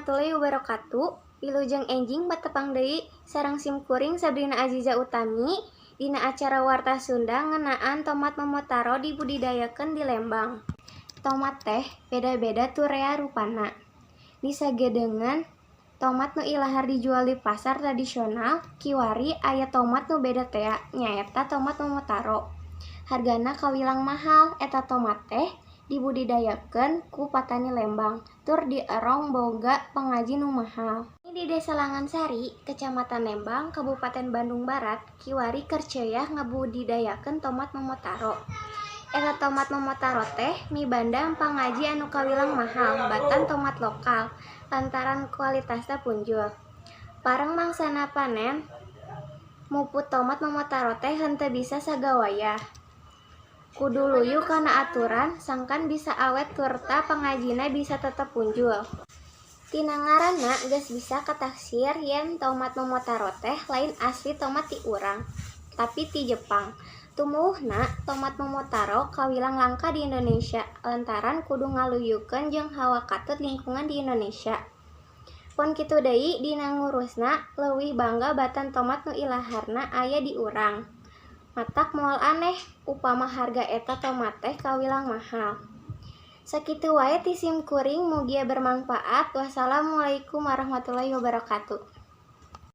Warahmatullahi wabarakatuh. Wilujeng enjing patepang deui sareng simkuring Sabrina Aziza Utami dina acara Warta Sunda ngeunaan tomat Momotaro dibudidayakeun di Lembang. Tomat teh beda-beda turea rupana. Disagedengeun tomat nu ilahar dijual di pasar tradisional, kiwari aya tomat nu beda tea, nyaeta tomat Momotaro. Hargana kawilang mahal. Eta tomat teh dibudidayakeun ku patani Lembang, tur dierong boga pangaji nu mahal. Di Desa Langansari, Kecamatan Lembang, Kabupaten Bandung Barat, kiwari keur ceuyah ngabudidayakeun tomat Momotaro. Eta tomat Momotaro teh mibanda pangaji anu kawilang mahal batan tomat lokal lantaran kualitasna punjul. Pareng mangsana panen, muput tomat Momotaro teh henteu bisa sagawayah. Kudu luyu kana aturan sangkan bisa awet turta pangajina bisa tetep punjul. Tina ngaranna geus bisa kataksir yen tomat Momotaro teh lain asli tomat ti urang, tapi ti Jepang. Tumuwuhna, tomat Momotaro kawilang langka di Indonesia lantaran kudu ngaluyukeun jeung hawa katut lingkungan di Indonesia. Pon kitu deui, dina ngurusna leuwih bangga batan tomat nu ilaharna aya di urang. Matak moal aneh upama harga eta tomat teh kawilang mahal. Sakitu wae ti simkuring, mugia bermanfaat. Wassalamualaikum warahmatullahi wabarakatuh.